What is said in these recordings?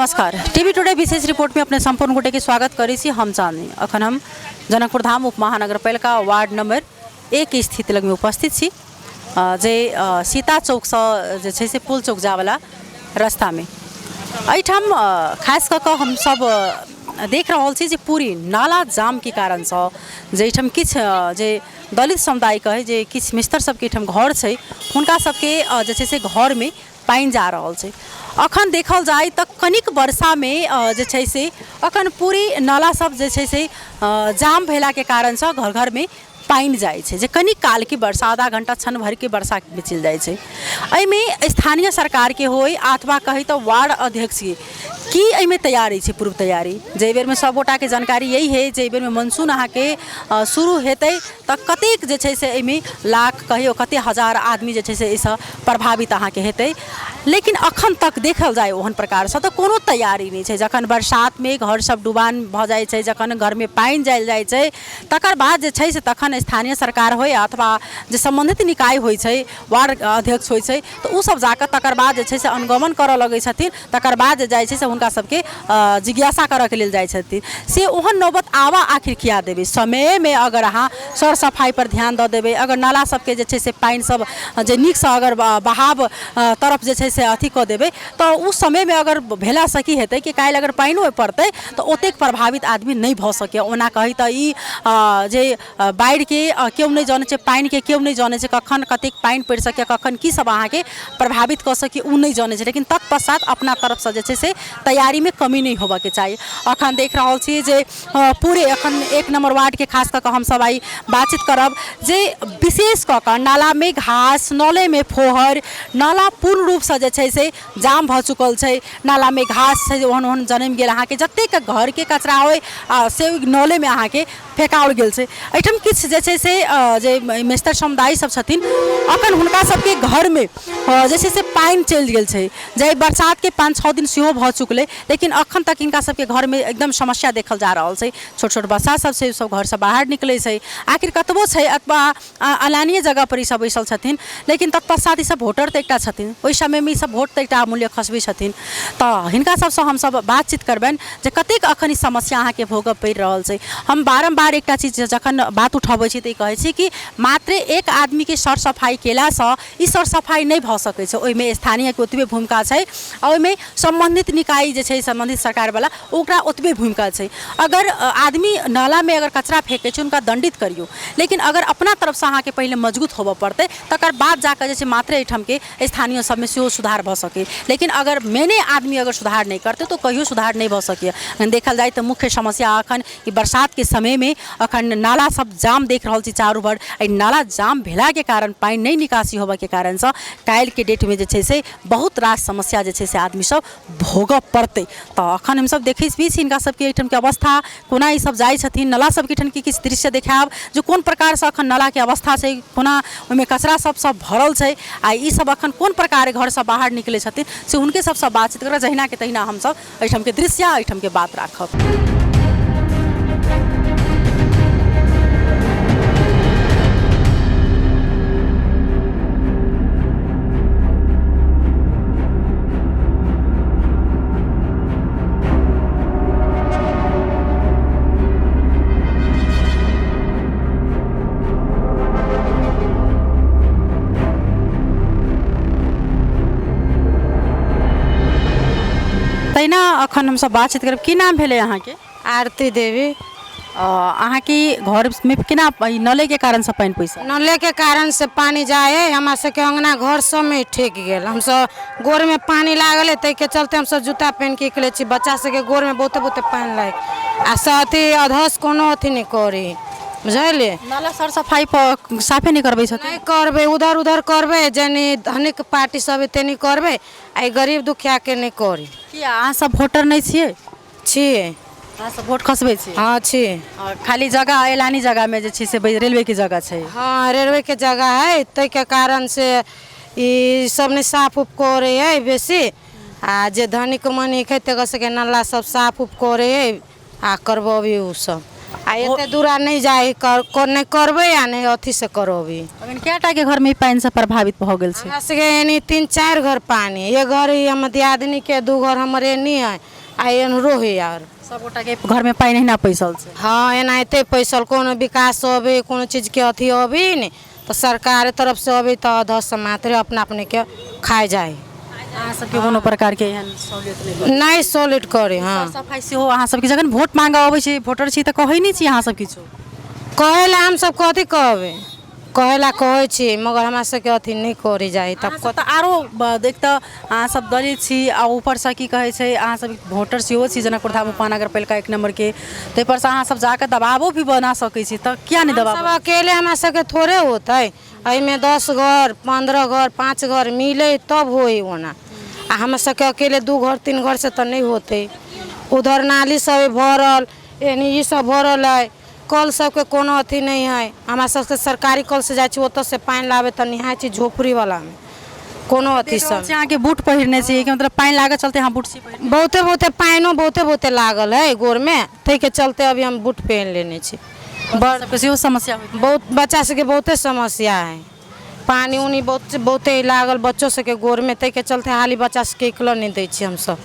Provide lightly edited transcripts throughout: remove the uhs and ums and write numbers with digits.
नमस्कार, TV today विशेष report में अपने संपूर्ण गोटे के स्वागत करै छी। हम चांदनी अखन हम जनकपुर धाम उप महानगरपालिका वार्ड नंबर 1 स्थित लग में उपस्थित छी, जे सीता चौक से जे छै से पुल चौक जावला रास्ता में। एहिठाम खास कऽ कऽ हमसब देख रहल छी जे पूरी नाला जाम के कारण से जे एहिठाम किछु जे दलित समुदाय कहै जे किछु मिस्तर सबके एहिठाम घर छै, हुनका सबके जे छै से घरमे पानि जा रहल छै। अखन देखल जाय तऽ कनिक वर्षामे जे छै से अखन पूरी नाला सब जे छै से जाम भेलाके कारणसँ घर घरमे पानि जाइ छै, जे कनिक कालके वर्षा आधा घण्टा क्षण भरिके वर्षामे चलि जाइ छै। एहिमे स्थानीय सरकारके होइ अथवा कही तऽ वार्ड अध्यक्षके की एहिमे तैयारी छै, पूर्व तैयारी जे एहि बेरमे सब गोटाके जानकारी यही है जे एहि बेरमे मानसून अहाँके शुरू हेतै तऽ कतेक जे छै से एहिमे लाख कहियौ कतेक हजार आदमी जे छै से एहिसँ प्रभावित अहाँके हेतै। लेकिन अखन तक देखल जाय ओहन प्रकारसँ तऽ कोनो तैयारी नहि छै। जखन बरसातमे घर सब डुबान भऽ जाइ छै, जखन घरमे पानि जायल जाइ छै, तकर बाद जे छै से तखन स्थानीय सरकार होइ अथवा जे सम्बन्धित निकाय होइ छै, वार्ड अध्यक्ष होइ छै, तऽ ओ सब जाकऽ तकर बाद जे छै से अनुगमन करऽ लगै छथिन। तकर बाद जे जाइ छै से हुनका सबके जिज्ञासा करऽके लेल जाइ छथिन। से ओहन नौबत आबऽ आखिर किया देबै? समयमे अगर अहाँ सर सफाइपर ध्यान दऽ देबै, अगर नाला सबके जे छै से पानि सब जे नीकसँ अगर बहाव तरफ जे छै से अथी कऽ देबै, तऽ ओ समयमे अगर भेलासँ की हेतै कि काल्हि अगर पानिओ पड़तै तऽ ओतेक प्रभावित आदमी नहि भऽ सकैए। ओना कही तऽ ई जे बाढ़िके केओ नहि जनै छै, पानिके केओ नहि जनै छै, कखन कतेक पानि पड़ि सकैए, कखन की सब अहाँके प्रभावित कऽ सकैए ओ नहि जनै छै। लेकिन तत्पश्चात अपना तरफसँ जे छै से तैयारीमे कमी नहि होबऽके चाही। अखन देख रहल छी जे पूरे अखन 1 नम्बर वार्डके खास कऽ कऽ हमसब आइ बातचीत करब जे विशेष कऽ कऽ नालामे घास, नालेमे फोहर, नाला पूर्ण रूपसँ जे छै से जाम भऽ चुकल छै। नालामे घास छै ओहन ओहन जनमि गेल, अहाँके जतेक घरके कचरा होइ से ओहि नालेमे अहाँके फेकाओल गेल छै। एहिठाम किछु जे छै से जे मेस्तर समुदाय सब छथिन, अखन हुनका सबके घरमे जे छै से पानि चलि गेल छै। जाहि बरसातके 5-6 दिन सेहो भऽ चुकलै, लेकिन अखन तक हिनका सबके घरमे एकदम समस्या देखल जा रहल छै। छोट छोट बच्चा सब छै, सब घरसँ बाहर निकलै छै। आखिर कतबो छै अथवा अलानीय जगहपर ई सब बैसल छथिन, लेकिन तत्पश्चात ई सब वोटर तऽ एकटा छथिन, ओहि समयमे ई सब वोट तऽ एकटा अमूल्य खसबै छथिन। तऽ हिनका सबसँ हमसब बातचीत करबनि जे कतेक अखन ई समस्या अहाँके भोगऽ पड़ि रहल छै। हम बारम्बार एकटा चीज जखन बात उठबै छी तऽ ई कहै छी कि मात्रे एक आदमीके सर सफाइ केलासँ ई सर सफाइ नहि भऽ सकै छै। ओहिमे स्थानीयके ओतबे भूमिका छै आ ओहिमे सम्बन्धित निकाय जे छै, सम्बन्धित सरकारवला, ओकरा ओतबे भूमिका छै। अगर आदमी नालामे अगर कचरा फेकै छै, हुनका दण्डित करियौ, लेकिन अगर अपना तरफसँ अहाँके पहिले मजबूत होबऽ पड़तै, तकर बाद जाकऽ जे छै मात्रे एहिठामके स्थानीय सबमे सेहो सुधार भऽ सकै। लेकिन अगर मेने आदमी अगर सुधार नहि करतै तऽ कहियो सुधार नहि भऽ सकैए। एखन देखल जाय तऽ मुख्य समस्या अखन ई बरसातके समयमे अखन नाला सब जाम देख रहल छी चारू भर। एहि नाला जाम भेलाके कारण, पानि नहि निकासी होबऽके कारणसँ काल्हिके डेटमे जे छै से बहुत रास समस्या जे छै से आदमी सब भोगऽ पड़तै। तऽ अखन हमसब देखै भी छी हिनका सबके एहिठामके अवस्था कोना ई सब जाइ छथिन। नाला सबके एहिठामके किछु दृश्य देखायब जे कोन प्रकारसँ अखन नालाके अवस्था छै, कोना ओहिमे कचरा सब सब भरल छै आ ई सब अखन कोन प्रकारे घरसँ बाहर निकलै छथिन, से हुनके सबसँ बातचीत करब। जहिनाके तहिना हमसब एहिठामके दृश्य आ एहिठामके बात राखब। तहिना अखन हमसब बातचीत करब। की नाम भेलै अहाँके? आरती देवी। अहाँके घरमे केना ई नलेके कारणसँ पानि पैसा? नलेके कारण से पानि जाइ है, हमरा सबके अङ्गना घर सबमे ठेक गेल। हमसब गोरमे पानि लागल है, ताहिके चलते हमसब जूता पहिनके निकलै छी। बच्चा सबके गोरमे बहुते बहुते पानि लागि आ से अथी अधस कोनो अथी नहि करी, बुझलियै? नाला सर सफाइ पर साफे नहि करबै छथिन? नहि करबै, उधर उधर करबै, जेनी धनिक पार्टी सब है तेनी करबै, आ ई गरीब दुखियाके नहि करी। किया, अहाँ सब वोटर नहि छियै? छियै। अहाँ सब वोट खसबै छी? हँ, छी। आओर खाली जगह ऐलानी जगहमे जे छै से रेलवेके जगह छै? हँ, रेलवेके जगह है, ताहिके कारण से ई सब नहि साफ उफ करै है बेसी। आ जे धनिक मनिक है तकर सबके नाला सब साफ उफ करै है आ करबऽबी ओ सब। आ एते दूरा नहि जाइ, नहि करबै आ नहि अथी से करबी। अखन कए टाके घरमे ई पानिसँ प्रभावित भऽ गेल छै? हमरा सबके एनी 3-4 घर पानी, एक घर ई हमर दियादनीके, 2 घर हमर एनी है। आ एन्हरो है आर। सब गोटाके घरमे पानि एहिना पैसल छै। हँ, एनाहिते पैसल। कोनो विकास अबै, कोनो चीजके अथी अबै ने तऽ सरकार तरफसँ अबै तऽ अधसँ मात्रे अपना अपनेके खाइ जाइ। अहाँ सबके कोनो प्रकारके एहन सहूलियत नहि भेल? नहि सहूलियत करै। हँ, सफाइ सेहो अहाँ सबके जखन वोट मांगऽ अबै छै, वोटर छी, तऽ कहै नहि छी अहाँ सब किछो? कहै लए हमसब कथी कहबै? कहै लए कहै छी, मगर हमरा सबके अथी नहि करै जाइ तब। अहाँ सब तऽ आरो एक तऽ अहाँ सब दलित छी आ ऊपरसँ की कहै छै, अहाँ सब वोटर सेहो छी जनकपुर धाम उपमहानगरपालिका 1 नम्बरके, ताहिपर सँ अहाँ सब जाकऽ दबाबो भी बना सकै छी, तऽ किया नहि दबाव? सब अकेले हमरा सबके थोड़े होतै। एहिमे 10 घर, 15 घर, 5 घर मिले तब होई ओना। आ हमरा सबके अकेले 2 घर 3 घर से तऽ नहि होतै। उधर नाली सब भरल, एनी ई सब भरल है। कल सबके कोनो अथी नहि है। हमरा सबके सरकारी कल से जाइ छी, ओतऽ से पानि लाबै तऽ निहाय छी। झोपड़ीवलामे कोनो अथी सब। अहाँके बूट पहिरने छी कि मतलब पानि लागऽ चलते अहाँ बूट छी पहिरने? बहुते बहुते पानिओ बहुते बहुते लागल है गोरमे, ताहिके चलते अभी हम बूट पहिन लेने छी। बड़ सबके सेहो समस्या होइत? बहुत, बच्चा सबके बहुते समस्या है। पानि उनी बहुत बहुते लागल बच्चो सबके गोरमे, ताहिके चलते हाली बच्चा सबके निकलऽ नहि दै छी हमसब।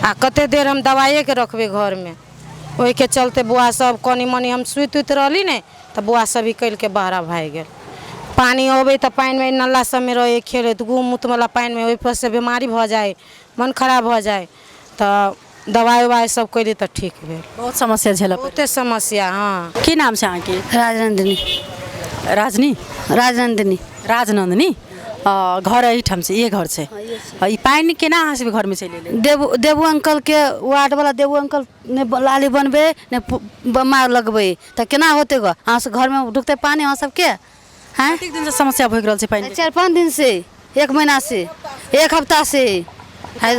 आ कते देर हम दबाइएके रखबै घरमे? ओहिके चलते बौआ सब कनि मनि हम सुति उति रहली ने तऽ बौआ सब निकलिके बहरा भागि गेल। पानि अबै तऽ पानिमे नाला सबमे रहै खेलैत, गू मूतवला पानिमे, ओहिपर से बीमारी भऽ जाइ, मन खराब भऽ जाइ, तऽ दबाइ उबाइ सब कयली तऽ ठीक भेल। बहुत समस्या झेलऽ पड़ै? बहुते समस्या, हँ। की नाम छै अहाँके? राजनंदिनी। राजनी? राजनंदिनी। राजनंदिनी। घर एहिठाम छै? इहे घर छै? ई पानि केना अहाँ सबके घरमे चलि एलै? देबू, देबू अंकलके वार्डवला देबू अंकल नहि नाली बनबै, नहि बम्मा लगबै, तऽ केना होतै गऽ? अहाँ सब घरमे ढुकतै पानि अहाँ सबके? हैं? कतेक दिनसँ समस्या भोगि रहल छै पानि? 4-5 दिन से, एक महीना से, एक हफ्ता से है।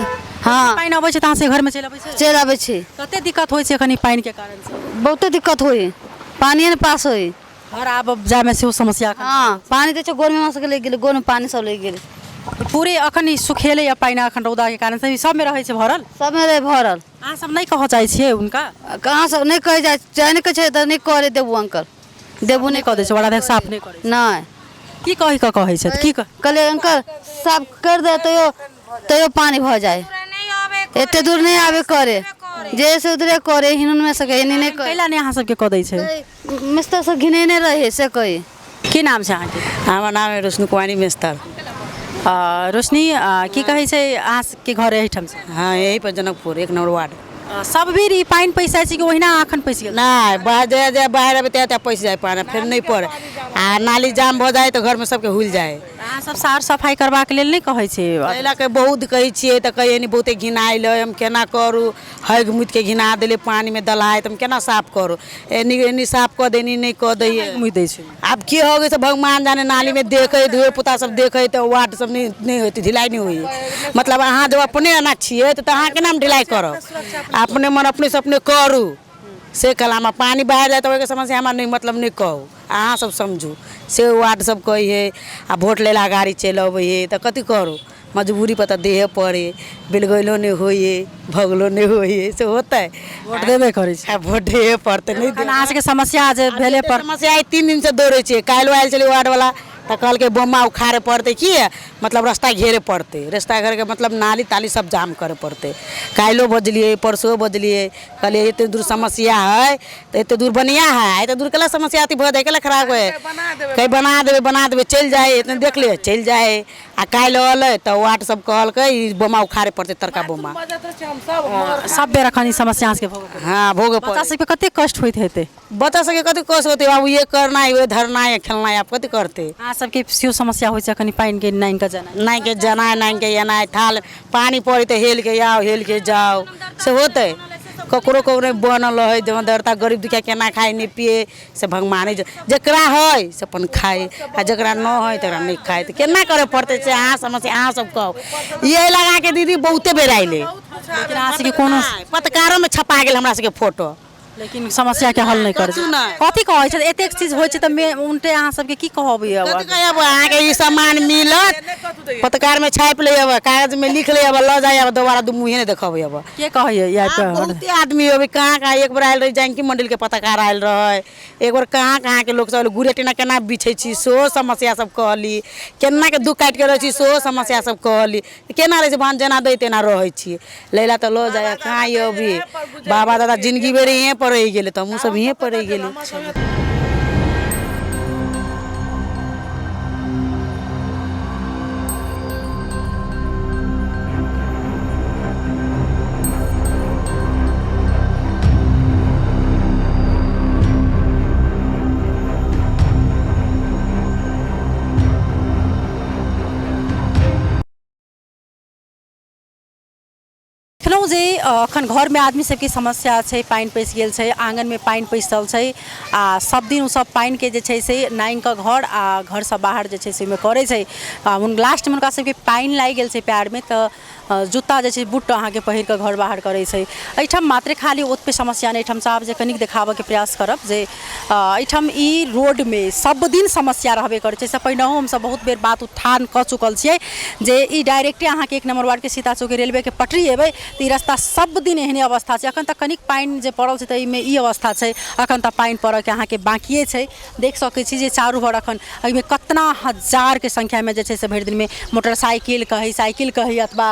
हँ। पानि अबै छै तऽ अहाँ सबके घरमे चलि अबै छै? चलि अबै छै। कते दिक्कत होइ छै एखन ई पानिके कारणसँ? बहुते दिक्कत होइ, पानिए नहि पास होइ। घर आब जायमे सेहो समस्या एखन? हँ, पानि दै छै गोरमे, हमरा सबके लागि गेलै गोरमे, पानि सब लागि गेलै। पूरे अखन ई सुखेलै या पानि अखन रौदाके कारण से ई सबमे रहै छै भरल? सबमे रहै भरल। अहाँ सब नहि कहऽ चाहै छियै हुनका? कहाँ सब नहि कहै जाइ चाहे, नहि कहै छै तऽ नहि करे देबू अंकल, देबू। नहि कऽ दै छै, वार्डाध्यक्ष साफ नहि करै छै? नहि। की कहि कऽ कहै छथि? की कह कहलियै अंकल साफ कर दे, तैयो तैयो पानि भऽ जाइ। एते दूर नहि आबे करे, जे से उधरे करे, हिनमे सके एनी नहि करे। कैला नहि अहाँ सबके कऽ दै छै? मिस्तर सब घिनेने रहे से कही। की नाम छै अहाँके? हमर नाम है रोशनी कुमारी मेस्तर। रोशनी, की कहै छै, अहाँ सबके घर एहिठाम छै? हाँ, यही पर, जनकपुर 1 नंबर वार्ड। सब बेर ई पानि पैसा छै कि ओहिना अखन पैसि गेल? नहि, बाहर जाय जाय बाहर अबै तै पैसि जाय पानि, फेर नहि पड़े आ नाली जाम भऽ जाइ तऽ घरमे सबके हुलि जाइ। अहाँ सब साफ सफाइ करबाक लेल नहि कहै छी? एहि लऽ कऽ बहुत कहै छियै तऽ कहै एनी बहुते घिनायल हइ, हम केना करू? हगि मुतिके घिना देलै पानिमे दलाइ, तऽ हम केना साफ करू? एनी एनी साफ कऽ दै, एनी नहि कऽ दैए। मुति दै छै? आब की हो गेल से भगवान जाने। नालीमे देखै धोए पुता सब देखै तऽ वार्ड सब नहि नहि होइत, ढिलाइ नहि होइए। मतलब अहाँ जब अपने एना छियै तऽ अहाँ केना हम ढिलाइ करब? अपने मन अपने से अपने करू से कहला। हमरा पानि बाहर जाय तऽ ओहिके समस्या हमरा नहि, मतलब नहि कहू, अहाँ सब समझू से वार्ड सब कहै हइ। आ वोट लै लए गाड़ी चलि अबै हइ तऽ कथी करू? मजबूरी पर तऽ देहे पड़े, बेलगैलो नहि होइ हइ, भगलो नहि होइ हइ, से होतै? वोट देबे करै छै। आ वोट देहे पड़तै, नहि अखन अहाँ सबके समस्या जे भेले पर? समस्या आइ 3 दिनसँ दौड़ै छियै। काल्हिओ आयल छलै वार्डवला तऽ कहलकै बोमा उखाड़े पड़तै, की मतलब रास्ता घेरे पड़तै, रास्ता घेरके मतलब नाली ताली सब जाम करे पड़तै। काल्हिओ बजलियै, परसुओ बजलियै, कहलियै एते दूर समस्या है तऽ एते दूर बढ़िआँ है, एते दूर केला समस्या अथी भऽ जाइ, केला खराब है? कहीं बना देबै, बना देबै, चलि जाइ, एतने देख लिअ, चलि जाइ। आ काल्हि एलै तऽ वार्ड सब कहलकै ई बोमा उखाड़े पड़तै, तरका बोमा। सब बेर अखन ई समस्या अहाँ सबके भोगऽ पड़ै? हँ, भोगऽ बच्चा पड़ै। सबके कते कष्ट होइत हेतै? बच्चा सबके कथी कष्ट होतै बाबू? ये करनाइ, ये धरनाइ, खेलनाइ, आब कथी करतै? अहाँ सबके सेहो समस्या होइ छै अखन पानिके नानि कऽ जेनाइ? नाहि के जेनाइ, नाहि के एनाइ, थाल पानि पड़ै तऽ हेल के आउ, हेल के जाउ, से होतै? ककरो ककरो बनल रहै देवता, गरीब दुखिया केना खाइ, नहि पिए से भगवाने। जकरा हइ से अपन खाइ आ जकरा न हइ तकरा नहि खाइ, तऽ केना करऽ पड़तै से अहाँ समस्या अहाँ सब कहू। इहे लगाके दीदी बहुते बेर अयलै। लेकिन अहाँ सबके कोनो पत्रकारोमे छपा गेल हमरा सबके फोटो। लेकिन समस्या के हल नहि करै छै। कथू नहि। कथी कहै छै? एतेक चीज होइ छै तऽ मे उनटे अहाँ सबके की कहबै? कथी कहब? अहाँके ई सामान मिलत, पत्रकार में छापि ले अबै, कागज में लिख ले अबै, लऽ जाइ अबै, दोबारा दू मुँहे नहि देखबै अबै। के कहैया या? आब बहुते आदमी अबै, कहाँ कहाँ। एक बेर आयल रहै जानकी मंडल के पत्रकार आयल रहै एक बेर, कहाँ कहाँ के लोक सब आयल। गुड़े टेना केना बिछै छी सेहो समस्या सब कहली, केना के दुःख काटि के रहै छी सेहो समस्या सब कहली। केना रहै छै भान, जेना दै तेना रहै छी। लैला तऽ लऽ जाइ, कहाँ अभी बाबा दादा जिंदगी भरि यहें पर रहि गेलै तऽ हमहूँ सब यहें पर रहि गेली। देखलहुँ जे एखन घरमे आदमी सबके समस्या छै, पानि पैसि गेल छै, आङ्गनमे पानि पैसल छै आ सब दिन ओसब पानिके जे छै से नाङ्गि कऽ घर आ घरसँ बाहर जे छै से ओहिमे करै छै आ लास्टमे हुनका सबके पानि लागि गेल छै पयरमे, तऽ जूता जे छै बूट अहाँके पहिर कऽ घर बाहर करै छै। एहिठाम मात्रे खाली ओतबे समस्या नहि, एहिठामसँ आब जे कनिक देखाबऽके प्रयास करब जे एहिठाम ई रोडमे सब दिन समस्या रहबे करै छै। से पहिनहो हमसब बहुत बेर बात उठान कऽ चुकल छियै जे ई डायरेक्टे अहाँके 1 नम्बर वार्डके सीता चौकी रेलवेके पटरी एबै तऽ ई रास्ता सब दिन एहने अवस्था छै। अखन तक कनिक पानि जे पड़ल छै तऽ एहिमे ई अवस्था छै, अखन तऽ पानि पड़ऽके अहाँके बाकिए छै। देख सकै छी जे चारू भर अखन एहिमे कतना हजारके संख्यामे जे छै से भरि दिनमे मोटरसाइकिल कही, साइकिल कही अथवा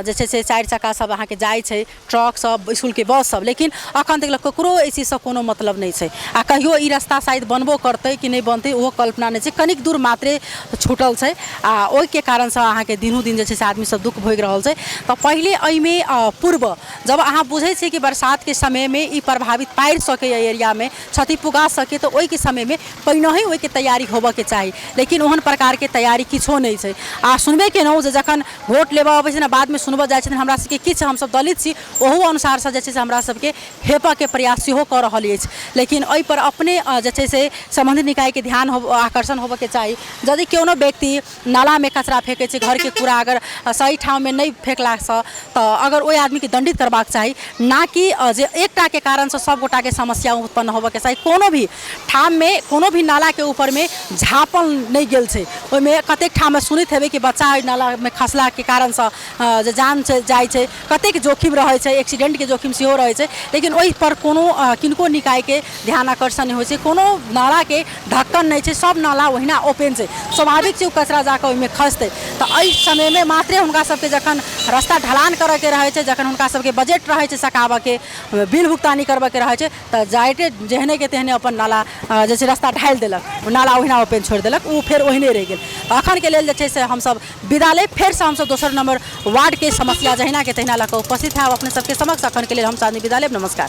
जे छै से चारि चक्का सब अहाँके जाइ छै, ट्रक सब, इसकुलके बस सब, लेकिन अखन तक ककरो एहि चीजसँ कोनो मतलब नहि छै। आ कहियो ई रास्ता शायद बनबो करतै कि नहि बनतै ओहो कल्पना नहि छै। कनिक दूर मात्रे छूटल छै आ ओहिके कारणसँ अहाँके दिनों दिन जे छै से आदमी सब दुःख भोगि रहल छै। तऽ पहिले एहिमे पूर्व जब अहाँ बुझै छियै कि बरसातके समयमे ई प्रभावित पारि सकैए, एरियामे क्षति पुगा सकै, तऽ ओहिके समयमे पहिनहि ओहिके तैयारी होबऽके चाही, लेकिन ओहन प्रकारके तैयारी किछो नहि छै। आ सुनबे केलहुँ जे जखन वोट लेबऽ अबै छै ने, बादमे सुनबऽ जाइ छथिन हमरा सबके किछु, हमसब दलित छी, ओहू अनुसारसँ जे छै से हमरा सबके हेपऽके प्रयास सेहो कऽ रहल अछि। लेकिन एहिपर अपने जे छै से सम्बन्धित निकायके ध्यान हो आकर्षण होबऽके चाही। यदि कोनो व्यक्ति नालामे कचरा फेकै छै, घरके कूड़ा अगर सही ठाममे नहि फेकलासँ, तऽ अगर ओहि आदमीके दण्डित करबाक चाही, ना कि जे एकटाके कारणसँ सब गोटाके समस्या उत्पन्न होबऽके चाही। कोनो भी ठाममे कोनो भी नालाके ऊपरमे झाँपल नहि गेल छै। ओहिमे कतेक ठाममे सुनैत हेबै कि बच्चा ओहि नालामे खसलाके कारणसँ जे जान जाइ छै, कतेक जोखिम रहै छै, एक्सीडेंटके जोखिम सेहो रहै छै, लेकिन ओहिपर कोनो किनको निकायके ध्यान आकर्षण नहि होइ छै। कोनो नालाके ढक्कन नहि छै, सब नाला ओहिना ओपन छै। स्वाभाविक छै ओ कचरा जाकऽ ओहिमे खसतै। तऽ एहि समयमे मात्रे हुनका सबके जखन रास्ता ढलान करऽके रहै छै, जखन हुनका सबके बजट रहै छै सकाबऽके, बिल भुगतानी करबऽके रहै छै, तऽ जाइते जेहने के तेहने अपन नाला जे छै रास्ता ढालि देलक, ओ नाला ओहिना ओपन छोड़ि देलक, ओ फेर ओहिने रहि गेल। तऽ अखनके लेल जे छै से हमसब विदा लेब। फेरसँ हमसब दोसर नम्बर वार्डके समस्या जहिनाके तहिना लऽ कऽ उपस्थित हैब अपने सबके समक्ष। अखनके लेल हम चाँदनी विदा लेब। नमस्कार।